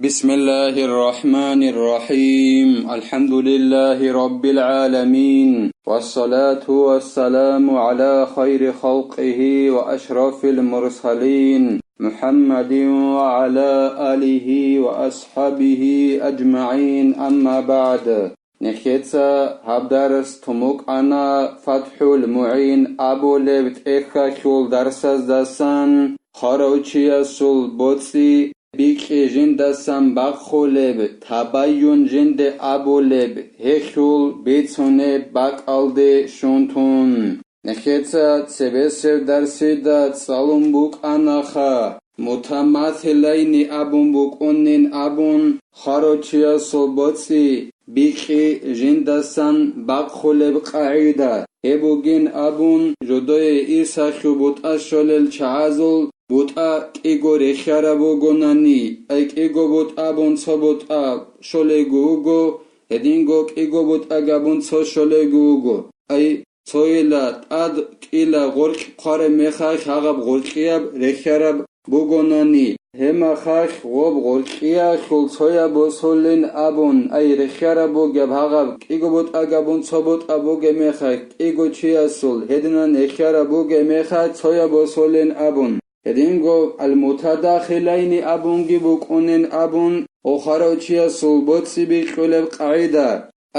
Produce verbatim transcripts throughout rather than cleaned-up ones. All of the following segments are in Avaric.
بسم الله الرحمن الرحيم. الحمد لله رب العالمين. والصلاة والسلام على خير خلقه وأشرف المرسلين محمد وعلى آله وأصحابه أجمعين. أما بعد. Нехеца гьаб дарс тумукъана ФатхӀул МугӀин абулеб тӀехьалъул дарсаздасан, хварав чиясул боцӀи бикьи жиндасан бахъулеб, табайюн жинде абулеб, гьелъул бицунеб бакӀалде щун тун. Нехеца цебесеб дарсида цӀалун букӀанаха, мутамасилайни абун букӀунин абун, хварав чиясул боцӀи бикьи жиндасан бахъулеб къагӀида. Гьеб бугин абун, жодое Ирсалъул бутӀа щолел чагӀазул бутӀа кӀиго рехьараб бугонани, ай кӀиго бутӀа абун цо бутӀа щолего вуго, гьединго кӀиго бутӀа абун цо щолего вуго. Ай цойила тӀад кӀила гъоркь хъвараб мехалъ гьагъаб гъоркьияб рехьараб бугонани, гьеб мехалъ гъоб гъоркьиялъул цояб босулин абун, ай рехьараб бугеб гьагъаб кӀиго бутӀа абун цо бутӀа бугеб мехалъ кӀиго чиясул гьединан рехьараб бугеб мехалъ цояб босулин абун, гьединго ал-мутадахилайни абунги букӀунин абун, хварав чиясул боцӀи бикьулеб къагӀида.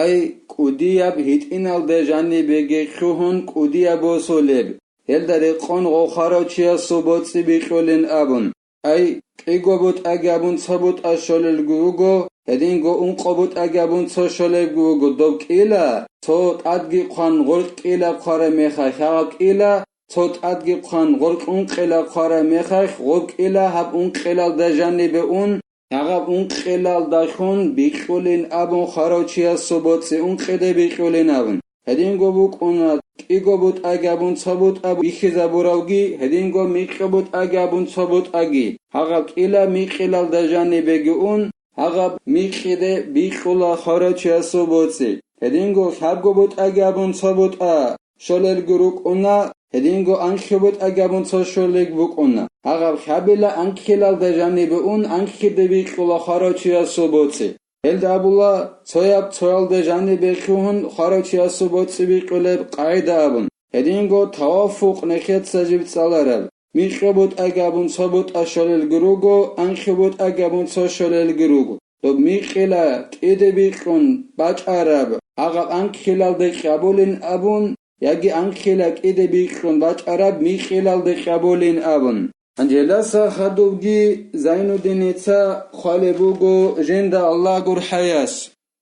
Ай, кӀудияб гьитӀиналда жанибеги лъугьун кӀудияб босулеб, гьелда рекъон хварав чиясул боцӀи бикьулин абун. Ай, кӀиго бутӀаги абун цо бутӀа щолелги вуго, гьединго ункъо бутӀаги абун цо щолебги вуго, доб кӀила, цо тӀадги хъван гъоркь кӀила хъвараб мехалъ гьагъаб кӀила, цо тӀадги хъван гъоркь ункъила хъвараб мехалъ гъоб кӀила гьаб ункъилалда жанибе ун, гьагъаб ункъилалдалъун бикьулин абун хварав чиясул боцӀи ункъиде бикьулин абун. Гьединго букӀуна, кӀиго бутӀаги абун цо бутӀа бихьизабуравги, гьединго микьго бутӀаги абун цо бутӀаги, гьагъаб кӀила микьилалда жанибеги ун, гьагъаб микьиде бикьула хварав чиясул боцӀи. Гьединго лъабго бутӀаги абун цо бутӀа щолелги рукӀуна, гьединго анлъго бутӀаги абун цо щолелги букӀуна. Гьагъаб лъабила анлъилалда жанибе ун анлъиде бикьула хварав чиясул боцӀи. Гьелда абула, цояб цоялда жанибе лъугьун хварав чиясул боцӀи бикьулеб къагӀида абун. Гьединго таваффукъ нехеца жиб цӀалараб. Микьго бутӀаги абун цо бутӀа щолелги руго, анлъго бутӀаги абун цо щолелги руго. Доб микьила кӀиде бикьун бачӀараб, гьагъаб анлъилалде кьабулин абун, яги анлъила кӀиде бикьун бачӀараб микьилалде кьабулин абун. Гьанже гьелдаса хадубги Зайнуддиница хъвалеб буго жинда Аллагь гурхӀаяс: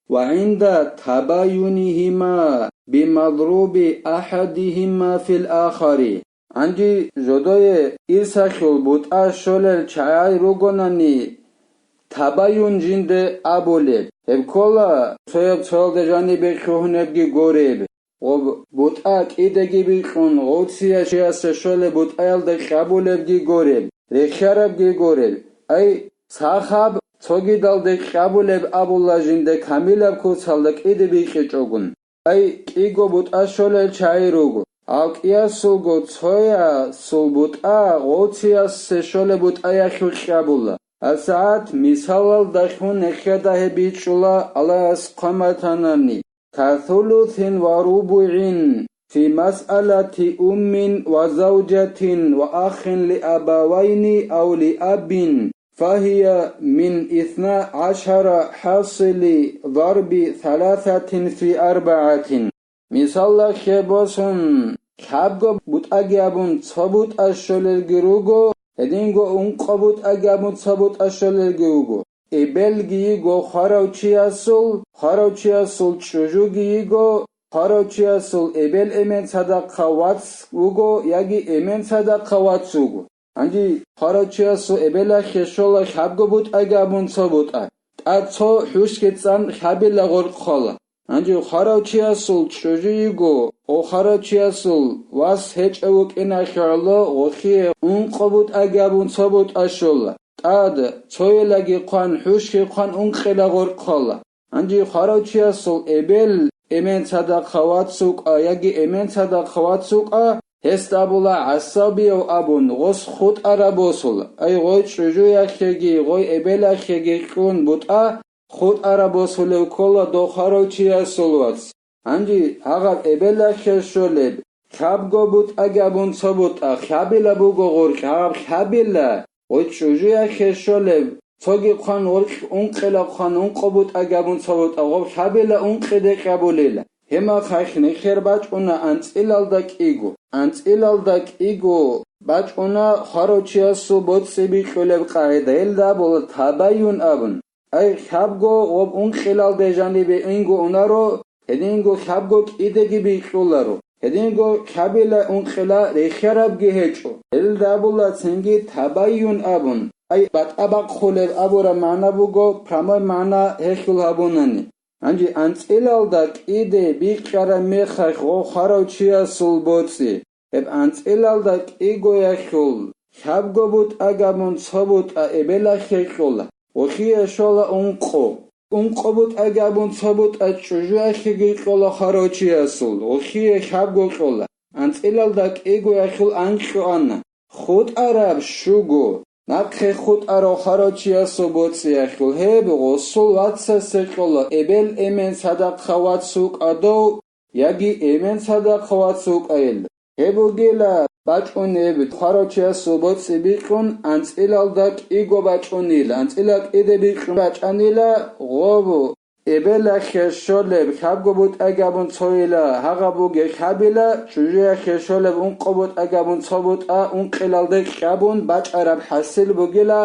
«Ва гӀинда табаюнигьима бимадруби ахадигьима фил ахари». Гьанже жодое ирсалъул бутӀа щолел чагӀи ругонани, табаюн жинде абулеб, гьеб ккола цояб цоялда жанибе лъугьунебги гореб, гъоб бутӀа кӀидаги бикьун, гъовциящиясе щолеб бутӀаялда кьабулебги гореб, рехьарабги гореб. Ай, сахаб цогидалде кьабулеб абула жинда камилаб куцалда кӀиде бикьичӀогун. Ай, кӀиго бутӀа щолел чагӀи руго, гьав кӀиясулго цоясул бутӀа гъовциясе щолеб бутӀаялъул кьабула. ГьасагӀат мисалалдалъун нехеда гьеб бичӀчӀула Аллагьас хъван батанани: «Касулусин ва рубугӀин фи масъалати уммин ва завжатин ва ахин ли абавайни ав ли аббин, фагьия мин исна гӀашара хӀасили дарби саласатин фи арбагӀатин». Мисалалъе босун, лъабго бутӀаги абун цо бутӀа щолелги руго, гьединго ункъо бутӀаги абун цо бутӀа щолелги вуго. Эбелги йиго хварав чиясул, хварав чиясул чӀужуги йиго, хварав чиясул эбел-эмен цадахъа вац вуго яги эмен цадахъа вац вуго. Гьанже хварав чиясул эбелалъе щола лъабго бутӀаги абун цо бутӀа, тӀад цо хӀушги цӀан лъабила гъоркь хъвала. Гьанже хварав чиясул чӀужу йиго, о хварав чиясул вас гьечӀев вукӀиналъе гӀоло гъолъие ункъо бутӀаги абун цо бутӀа щола, тӀад цойилаги хъван, хӀушги хъван ункъила гъоркь хъвала. Гьанже хварав чиясул эбел эмен цадахъа вац вукӀа яги эмен цадахъа вац вукӀа, Гьесда абула гӀасабияв абун, гъос хутӀараб босула. Ай гъой чӀужуяхъеги, гъой эбелахъеги кьун бутӀа, хутӀараб босулев ккола дов хварав чиясул вац. Гьанже гьагъаб эбелахъе щолеб, хабго бутӀаги абун цо бутӀа, хабила буго гъоркь, гьагъаб хабила, гъой чӀужуяхъе щолеб, цоги хъван гъоркь, ункъила хъван ункъо бутӀаги абун цо бутӀа, гъоб хабила ункъиде кьабулила. Гьемахъ нехер бачӀуна анцӀилалда кӀиго. АнцӀилалда кӀиго бачӀуна хварав чиясул боцӀи бикьулеб къагӀида, гьелда абула табайюн абун. Ай, хабго гъоб ункъилалде жанибе инго унаро, гьединго хабго кӀидеги бикьуларо. Гьединго хабила ункъила рехиярабги гьечӀо. Гьелда абула цинги табайюн абун. Ай, батӀа бахъулеб абураб магӀна буго, прямой магӀна гьелъул гьабунани. Гьанже анцӀилалда кӀиде бикьараб мехалъ гъо хварав чиясул боцӀи, гьеб анцӀилалда кӀигоялъул хабго бутӀаги абун цо бутӀа эбелахъе кьола, гъолъие щола ункъо. Ункъо бутӀаги абун цо бутӀа чӀужуялъеги кьола хварав чиясул, гъолъие хабго кьола. АнцӀилалда кӀигоялъул анкьго ана. ХутӀараб щуго, нахъе хутӀарав хварав чиясул боцӀиялъул гьеб гъосул вацасе кьола эбел-эмен цадахъа вац вукӀа дов, яги эмен цадахъа вац вукӀа гьел. Гьеб бугила бачӀунеб хварав чиясул боцӀи бикьун анцӀилалда кӀиго бачӀунила, анцӀила кӀиде бикьун бачӀанила гъоб эбелахъе щолеб хабго бутӀаги абун цойила, гьагъаб бугеб хабила, чӀужуяхъе щолеб ункъо бутӀаги абун цо бутӀа ункъилалде кьабун бачӀараб хӀасил бугила,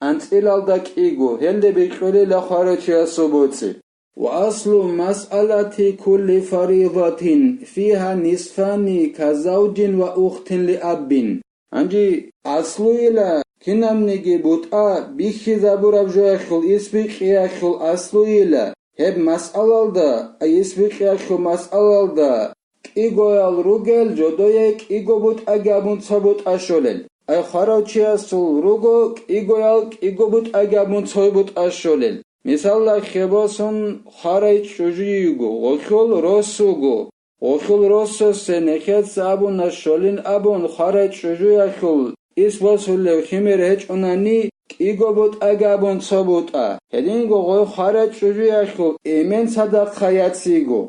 анцӀилалда кӀиго, гьелде бикьулила хварав чиясул боцӀи. وأصل مسألة كل فريضة فيها نصفان كزوج وأخت لأب. Гьанже аслуила кинабниги бутӀа бихьизабураб жоялъул исбикьиялъул аслуила гьеб масъалалда, ай исбикьиялъул масъалалда кӀигоял ругел жодое кӀиго бутӀаги абун цо бутӀа щолел. Ай хварав чиясул руго кӀигоял кӀиго бутӀаги абун цо бутӀа щолел. Мисалда, хебосун хварай чӀужу йиго, гъолъул рос вуго. Гъолъул росасе нехеца абуна щолин абун хварай чӀужуялъул ис босулев химер гьечӀунани кӀиго бутӀаги абун цо бутӀа. Гьединго гъой хварай чӀужуялъул эмен цадахъа яциго.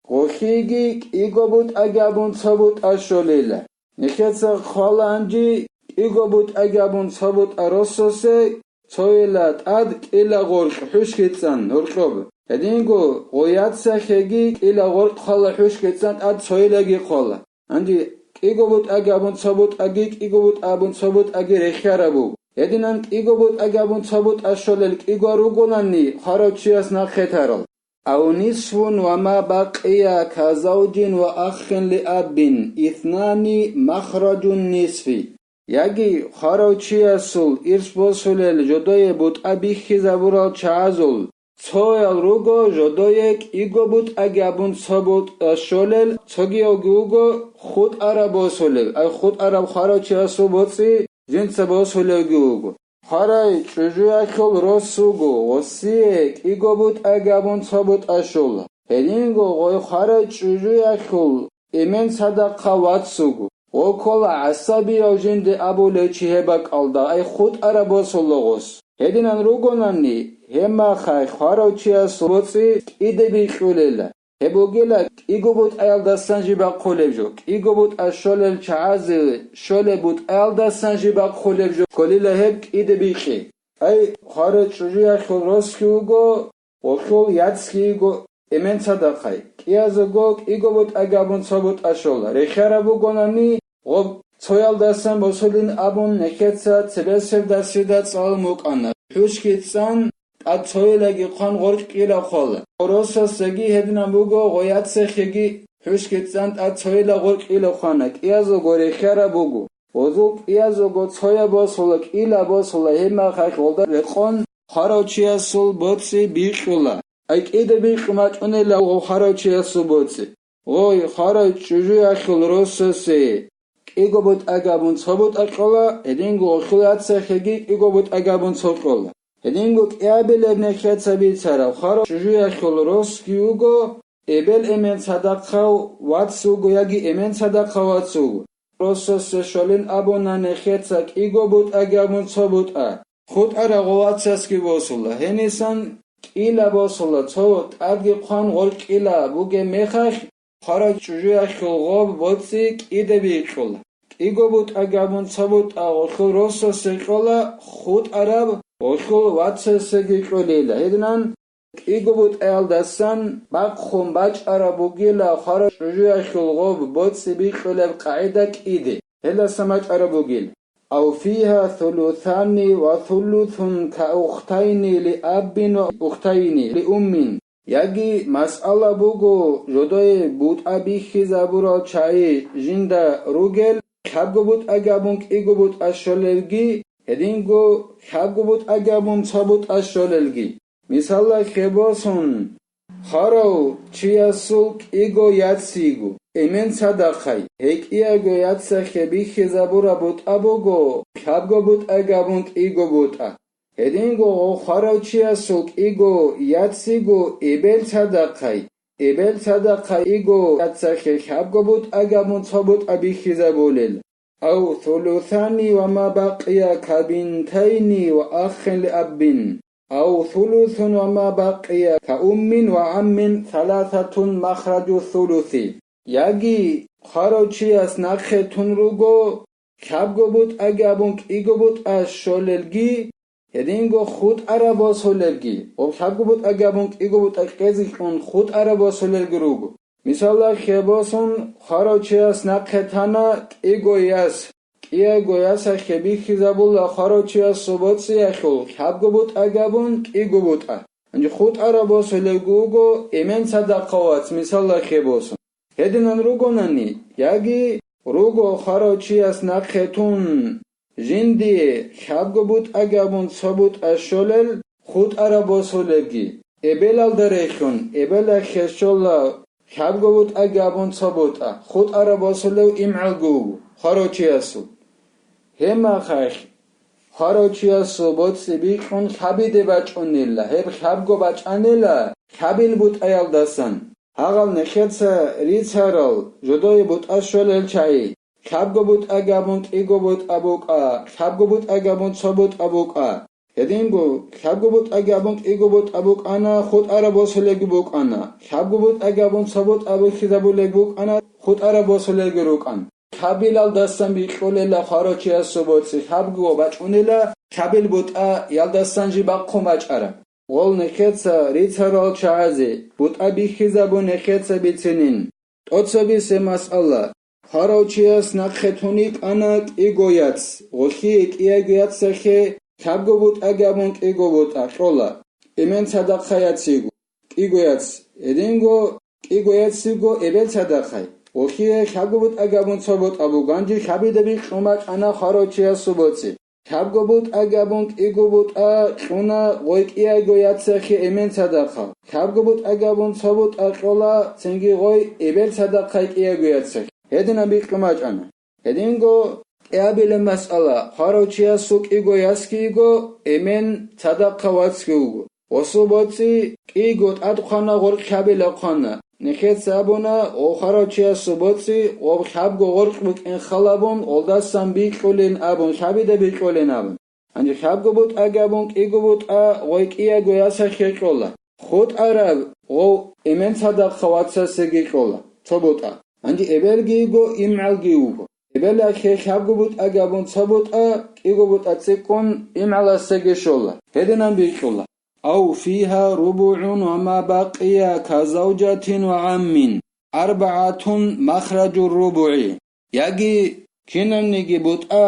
Гъолъиги кӀиго бутӀаги абун цо бутӀа щолила. Нехеца хъвала гьанже кӀиго бутӀаги абун цо бутӀа росасе, цойила тӀад кӀила гъоркь хӀушги цӀан гьоркьоб. Гьединго гъой яцахъеги кӀила гъоркь хъвала хӀушги цӀан тӀад цойилаги хъвала. Гьанже кӀиго бутӀаги абун цо бутӀаги, кӀиго бутӀа абун цо бутӀаги рехияраб буго. Гьединан кӀиго бутӀаги абун цо бутӀа щолел кӀиго ругонани хварав чияс нахъе тарал. أو نصف وما بقي كزوج وأخ لأب اثنان مخرج النصف. Яги хварав чиясул ирс босулел жодое бутӀа бихьизабурал чагӀазул цоял руго жодое кӀиго бутӀаги абун цо бутӀа щолел, цогиявги вуго хутӀараб босулев, ай хутӀараб хварав чиясул боцӀи жинца босулевги вуго. Хварай чӀужуялъул рос вуго, гъосие кӀиго бутӀа габун цо бутӀа щола. Гьединго гъой хварай чӀужуялъул эмен цадахъа вац вуго. Гъо ккола гӀасабияв жинде абулев чи гьеб бакӀалда, ай хутӀараб босула гъос. Гьединан ругонани, гьебмахъай хварав чиясул боцӀи кӀиде бикьулела. Гьеб бугила кӀиго бутӀаялдасан жиб бахъулеб жо, кӀиго бутӀа щолел чагӀазе, щолеб бутӀаялдасан жиб бахъулеб жо кколила гьеб кӀиде бикьи. Ай, хварай чӀужуялъул росги вуго, гъолъул яцги йиго, эмен цадахъай. КӀиязего кӀиго бутӀа габун цо бутӀа щола. Рехиараб бугонани, гъоб цоялдасан босулин абун нехеца цебесеб дасида цӀалун букӀана. ХӀушги цӀан, тӀад цойилаги хъван гъоркь кӀила хъвала. Росасдаги гьединан буго, гъой яцехъеги хӀушги цӀан тӀад цойила гъоркь кӀила хъвана, кӀиязего рехиараб буго. Гъозул кӀиязего цояб босула, кӀила босула, гьебмахъай гъолда рекъон хварав чиясул боцӀи бикьула. Ай кӀиде бикьу мачӀунела гъо хварав чиясул боцӀи. Гъой, хварай чӀужуялъул росасе кӀиго бутӀа габун цо бутӀа кьола, гьединго гъолъул яцехъеги кӀиго бутӀа габун цо кьола. Гьединго кӀиабилеб нехеца бицараб хварав чӀужуялъул росги вуго, эбел-эмен цадахъав вац вуго яги эмен цадахъав вац вуго. росасе щолин абуна нехеца кӀиго бутӀаги абун цо бутӀа. ХутӀараб гъов вацасги босула. Гьенисан кӀила босула, цо тӀадги хъван гъоркь кӀила бугеб мехалъ, хварав чӀужуялъул гъоб боцӀи кӀиде бикьула. КӀиго бутӀаги абун цо бутӀа гъолъул росасе кьола, хутӀараб гъолъул вацасеги кьолила. Гьединан кӀиго бутӀаялдасан бахъун бачӀараб бугила хварав чӀужуялъул гъоб боцӀи бикьулеб къагӀида кӀиде, гьелдасан бачӀараб бугил. أو فيها ثلثان وثلث كأختين لأب وأختين لأم. Яги масъала буго, жодое бутӀа бихьизабурал чагӀи жинда ругел, лъабго бутӀаги абун кӀиго бутӀа щолелги, гьединго лъабго бутӀаги абун цо бутӀа щолелги. Мисалалъе босун, хварав чиясул кӀиго яц йиго, эмен цадахъай, гьей кӀиябго яцахъе бихьизабураб бутӀа буго лъабго бутӀаги абун кӀиго бутӀа. Гьединго гъов хварав чиясул кӀиго яц йиго, эбел цадахъай, эбел цадахъай йиго яцахъе лъабго бутӀаги абун цо бутӀа бихьизабулел. أو ثلثان وما بقي كبنتين وأخ لأب، أو ثلث وما بقي كأم وعم ثلاثة مخرج الثلث. Яги хварав чияс нахъе тун руго, лъабго бутӀаги абун кӀиго бутӀа щолелги, гьединго хутӀараб босулебги, ва лъабго бутӀаги абун кӀиго бутӀа кьезе кьун хутӀараб босулелги руго. Мисалалъе босун, хварав чияс нахъе тана кӀиго яс. КӀиябго ясахъе бихьизабула хварав чиясул боцӀиялъул лъабго бутӀаги абун кӀиго бутӀа. Гьанже хутӀараб босулеб буго эмен цадахъав вац, мисалалъе босун. Гьединан ругонани, яги руго хварав чияс нахъе тун, жиндие лъабго бутӀаги абун цо бутӀа щолел хутӀараб босулебги, эбелалда релълъун, эбелалъе щола лъабго бутӀаги абун цо бутӀа, хутӀараб босулев имгӀалги вуго хварав чиясул. Гьеб мехалъ хварав чиясул боцӀи бикьун лъабиде бачӀунила, гьеб лъабго бачӀанила лъабил бутӀаялдасан. Гьагъал нехеца рицарал жодое бутӀа щолел чагӀи, лъабго бутӀаги абун кӀиго бутӀа букӀа, лъабго бутӀаги абун цо бутӀа букӀа. Гьединго лъабго бутӀаги абун кӀиго бутӀа букӀана, хутӀараб босулебги букӀана, лъабго бутӀаги абун цо бутӀа бихьизабулеб букӀана, хутӀараб босулебги рукӀан. Лъабилалдасан бикьулела хварав чиясул боцӀи, лъабго бачӀунела лъабил бутӀаялдасан жиб бахъун бачӀараб. Гъол нехеца рицарал чагӀазе бутӀа бихьизабун нехеца бицинин. ТӀоцебесеб масъала. Хварав чияс нахъе тун йикӀана кӀиго яц, гъолъие кӀиябго яцахъе лъабго бутӀаги абун кӀиго бутӀа кьола, эмен цадахъа яц йиго, кӀиго яц, гьединго кӀиго яц йиго эбел цадахъай, гъолъие лъабго бутӀаги абун цо бутӀа буго, гьанже лъабида бикьун бачӀана хварав чиясул боцӀи. Лъабго бутӀаги абун кӀиго бутӀа кьуна гъой кӀиябго яцахъе эмен цадахъа. Лъабго бутӀаги абун цо бутӀа кьола цинги гъой эбел цадахъай кӀиябго яцахъе. Гьединан бикьун бачӀана. Гьединго кӀиабилеб масъала, хварав чиясул кӀиго ясги йиго, эмен цадахъа вацги вуго. Гъосул боцӀи кӀиго тӀад хъвана, гъоркь лъабила хъвана. Нехеца абуна, гъов хварав чиясул боцӀи гъоб лъабго гъоркь букӀин халабун, гъолдасан бикьулин абун, лъабида бикьулин абун. Гьанже лъабго бутӀаги абун кӀиго бутӀа гъой кӀиябго ясахъе кьола. ХутӀараб гъов эмен цадахъа вацасеги кьола цо бутӀа. Гьанже эбелги йиго, имгӀалги вуго. Эбелалъе лъабго бутӀаги абун цо бутӀа, кӀиго бутӀа цӀикӀкӀун имгӀаласеги щола. Гьединан бикьула. أو فيها ربع وما بقي كزوجة وعم أربعة مخرج الربع. Яги кинабниги бутӀа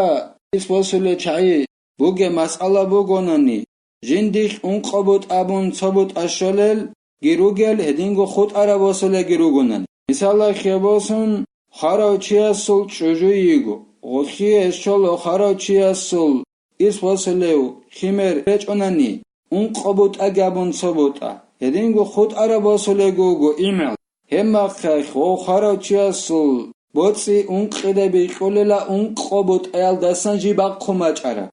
ис босулел чагӀи бугеб масъала бугонани, жиндилъ ункъо бутӀа абун цо бутӀа щолелги ругел, гьединго хутӀараб босулелги ругонани. Мисалалъе босун, хварав чиясул чӀужу йиго, гъолъие щола хварав чиясул ис босулев химер речӀунани, ункъо бутӀаги абун цо бутӀа, гьединго хутӀараб босулелги вуго имгӀал. Гьеб мехалъ гъов хварав чиясул боцӀи ункъида бикьулела ункъо бутӀаялдасан жиб бахъун бачӀараб.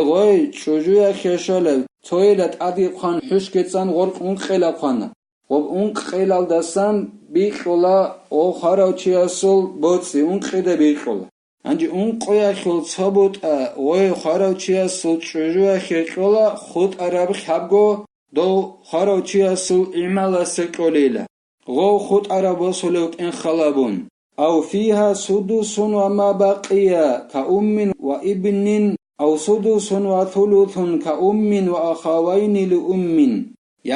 Гъой чӀужуе хешолеб, цойила тӀаде хъван хӀушги цӀан гъоркь ункъила хъвана. Гъоб ункъилалдасан бикьула гъов хварав чиясул боцӀи, ункъида бикьула. Гьанже ункъоялъул цо бутӀа гъой хварав чиясул чӀужуялъе кьола, хутӀараб хабго дов хварав чиясул гӀималасе кьолила, гъов хутӀараб босулев кӀин халабун. Ав фиха судусун ва ма бакъия ка уммин ва ибнин, ав судусун ва сулусун ка уммин ва ахавайни ли уммин.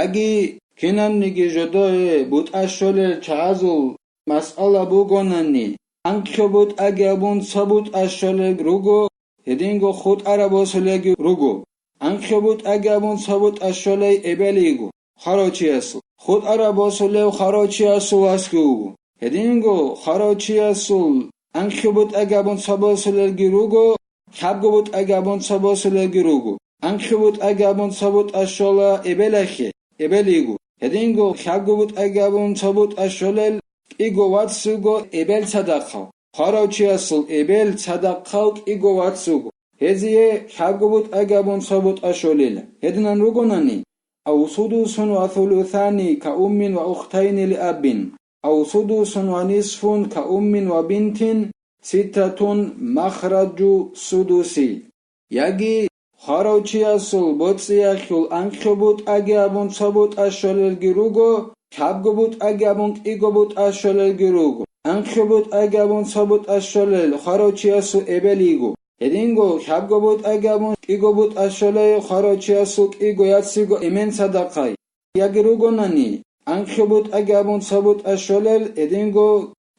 Яги кинабниги жодое бутӀа щолел чагӀазул масъала бугонани, анкьго бутӀаги абун цо бутӀа щолел руго, гьединго хутӀараб босулелги руго. Анкьго бутӀаги абун цо бутӀа щолей эбел йиго, хварав чиясул. ХутӀараб босулев хварав чиясул васги вуго. Гьединго хварав чиясул анкьго бутӀаги абун цо босулелги руго, хабго бутӀаги абун цо босулелги руго. Анкьго бутӀаги абун цо бутӀа щола эбелахъе, эбел йиго. Гьединго хабго бутӀаги абун цо бутӀа щолел кӀиго вацго эбел цадахъав. Хварав чиясул эбел цадахъав кӀиго вацго. Гьезие хабго бутӀаги абун цо бутӀа щолила. Гьединан ругонани, ав судусун ва сулусани ка уммин ва ухтайни ли аббин, ав судусун ва нисфун ка уммин ва бинтин, ситтатун махраджу судуси. Яги хварав чиясул боцӀиялъул анкьго бутӀаги абун цо бутӀа щолелги руго, хабго бутӀаги абун кӀиго бутӀа щолелги руго. Анкьго бутӀаги абун цо бутӀа щолел хварав чиясул эбел йиго. Гьединго хабго бутӀаги абун кӀиго бутӀа щолей хварав чиясул кӀиго яцго эмен цадахъай. Яги ругонани, анкьго бутӀаги абун цо бутӀа щолел, гьединго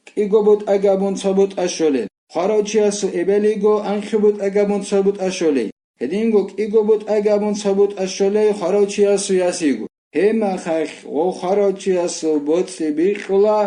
кӀиго бутӀаги абун цо бутӀа щолел. Хварав чиясул эбел йиго анкьго бутӀаги абун цо бутӀа щолей. Гьединго кӀиго бутӀаги абун цо бутӀа щолей хварав чиясул яс йиго. Гьебмехалъ гъов хварав чиясул боцӀи бикьула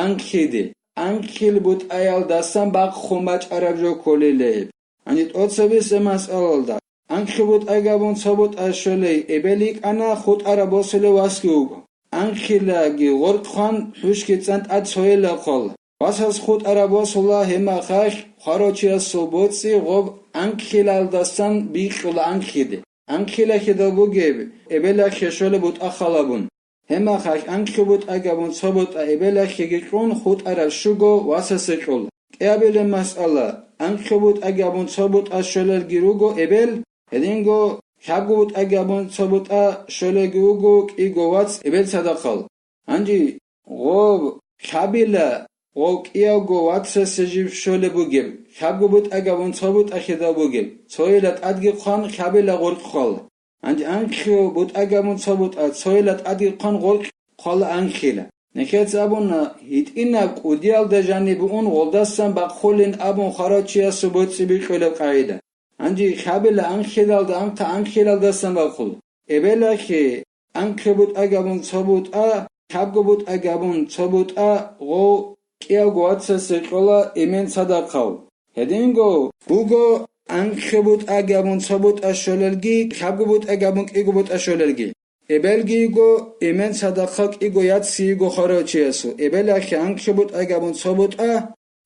анкьиде, анкьил бутӀаялдасан бахъун бачӀараб жо кколилеб. Гьаниб тӀоцебесеб масъалалда, анкьго бутӀаги абун цо бутӀа щолей эбел йикӀана, хутӀараб босулев васги вуго. Анкьилаги гъоркь хъван хӀушги цӀан тӀад цойила хъвала. Васас хутӀараб босула, гьебмехалъ хварав чиясул боцӀи гъоб анкьилалдасан бикьула анкьиде. Анкьилахъидал бугеб, эбелахъе щолеб бутӀа халабун. Гьебмехалъ анкьго бутӀаги абун цо бутӀа эбелахъеги кьун хутӀараб щуго васасе кьола. КӀиабилеб масъала, анкьго бутӀаги абун цо бутӀа щолелги руго эбел, гьединго хабго бутӀаги абун цо бутӀа щолелги вуго кӀиго вац эбел цадахъал. Гьанже гъоб хабила гъов кӀиявго вацасе жиб щолеб бугеб, хабго бутӀаги абун цо бутӀахъидал бугеб, цойила тӀадги хъван хабила гъоркь хъвала. Гьанже анкьго бутӀаги абун цо бутӀа, цойила тӀадги хъван гъоркь хъвала анкьила. Нехеца абуна, гьитӀинаб кӀудиялда жаниб ун гъолдасан бахъулин абун хварав чиясул боцӀи бикьулеб къагӀида. Гьанже хабила анкьилалда анкьа анкьилалдасан бахъула. Эбелахъе анкьго бутӀаги абун цо бутӀа, хабго бутӀаги абун цо бутӀа гъов кӀиявго вацасе кьола эмен цадахъав. Гьединго буго анкьго бутӀаги абун цо бутӀа щолелги, хабго бутӀаги абун кӀиго бутӀа щолелги. Эбелги йиго эмен цадахъа кӀиго яцги йиго хварав чиясул, эбелахъе анкьго бутӀаги абун цо бутӀа,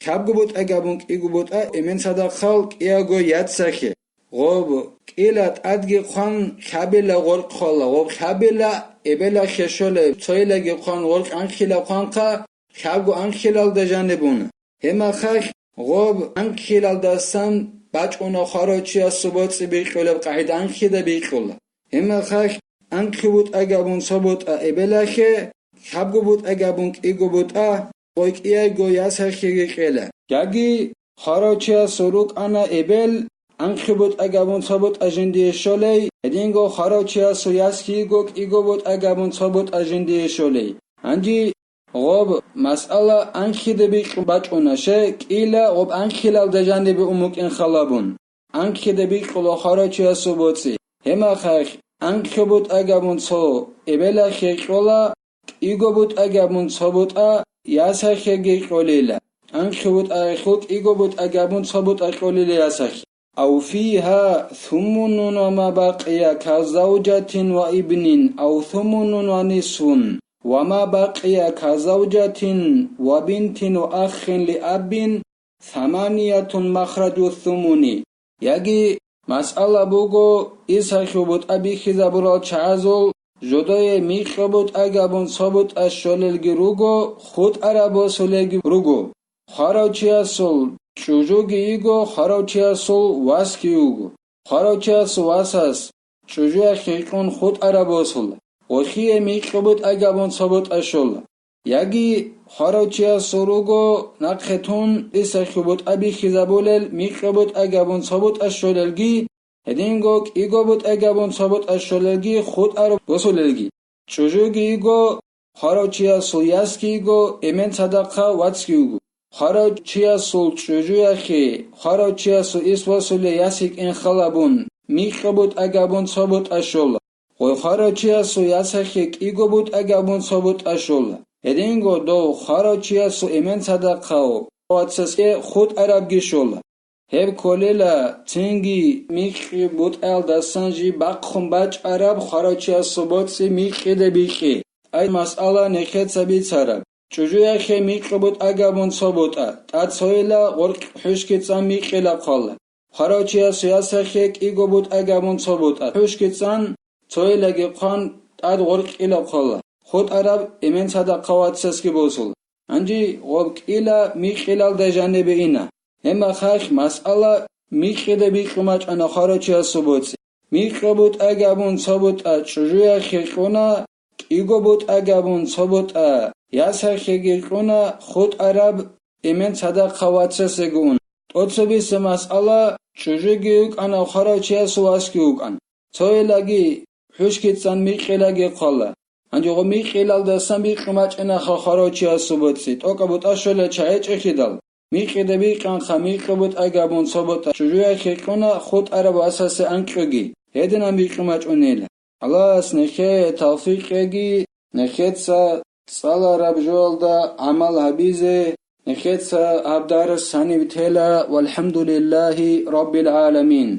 хабго бутӀаги абун кӀиго бутӀа эмен цадахъал кӀиявго яцахъе. Гъоб кӀила тӀадги хъван хабила гъоркь хъвала, гъоб хабила эбелахъе щолеб, цойилаги хъван гъоркь анкьила хъванхъа, хабго анкьилалда жаниб уна. Гьебмехалъ гъоб анкьилалдасан бачӀуна хварав чиясул боцӀи бикьулеб къагӀида анкьида бикьула. Гьебмехалъ анкьго бутӀаги абун цо бутӀа эбелахъе, хабго бутӀаги абун кӀиго бутӀа, гъой кӀиявго ясахъеги кьела. Яги хварав чиясул рукӀана эбел, анкьго бутӀаги абун цо бутӀа жиндие щолей, гьединго хварав чиясул ясги йиго кӀиго бутӀаги абун цо бутӀа жиндие щолей. Гьанже гъоб масъала анкьида бикьун бачӀуна, щай кӀила гъоб анкьилалда жанибе ун букӀин халабун. Анкьида бикьула хварав чиясул боцӀи. Гьебмехалъ анкьго бутӀаги абун цо эбелахъе кьола, кӀиго бутӀаги абун цо бутӀа ясахъеги кьолила. Анкьго бутӀа гьелъул кӀиго бутӀаги абун цо бутӀа кьолила ясахъе. أو فيها ثمن وما بقي كزوجة وابن أو ثمن ونصف وما بقي كزوجة وبنت وأخ لأب ثمانية مخرج الثمن. Яги масъала буго, исахъе бутӀа бихьизабурал чагӀазул жодое микьго бутӀаги абун цо бутӀа щолелги руго, хутӀараб босулелги руго. Хварав чиясул чӀужуги йиго, хварав чиясул васги вуго. Хварав чиясул васас чӀужуялъе гьикъун хутӀараб босула, гъохие микьго бутӀа гьабун цо бутӀа щола. Яги хварав чиясул руго нахъе тун бисахъе бутӀа бихьизабулел, микьго бутӀа гьабун цо бутӀа щолелги, гьединго кӀиго бутӀа гьабун цо бутӀа щолелги хутӀараб босулелги. ЧӀужуги йиго, хварав чиясул ясги йиго, эмен цадахъа вацги вуго. Хварав чиясул чӀужуялъе, хварав чиясул ис босулей яс йикӀин хал гьабун, микьго бутӀа гьабун цо бутӀа щола. Гъой хварав чиясул ясахъе кӀиго бутӀа гьабун цо бутӀа щола. Гьединго дов хварав чиясул эмен цадахъав вацасде хутӀарабги щола. Гьеб кколела цинги микьги бутӀаялдасан жиб бахъун бачӀараб хварав чиясул боцӀи микьида бикьи. Ай масъала нехеца бицараб. ЧӀужуялъе микьго бутӀа гьабун цо бутӀа, тӀад цойила гъоркь хӀушги цӀан микьила хъвала. Хварав чиясул ясахъе кӀиго бутӀа гьабун цо бутӀа, хӀушги цӀан, цойилаги хъван, тӀад гъоркьила хъвала. ХутӀараб эмен цадахъа вацасги босула. Гьанже гъоб кӀила микьилалда жанибе ина. Гьеб мехалъ масъала микьида бикьун бачӀана хварав чиясул боцӀи. Микьго бутӀа гьабун цо бутӀа чӀужуялъе кьуна, кӀиго бутӀа гьабун цо бутӀа ясахъеги кьуна, хутӀараб эмен цадахъа вацасеги ун. ТӀоцебиса масъала чӀужуги вукӀана, хварав чиясул васги вукӀан. Цойилаги хӀушги цӀан микьилаги хъвала. Гьанже гъо микьилалдасан бикьун бачӀинаха хварав чиясул боцӀи, тӀокӀаб бутӀа щолел чагӀи гьечӀелъидал. Микьида бикьанха, микьго бутӀа гьабун цо бутӀа чӀужуялъе кьуна, хутӀараб васасе анкьуги. Гьединан бикьун бачӀунела. Аллагьас нехее тавфикъ кьеги, нехеца цӀалараб жоялда гӀамал гьабизе, нехеца гьаб дарс гьаниб тела, валхӀамдулиллагьи раббил гӀаламин.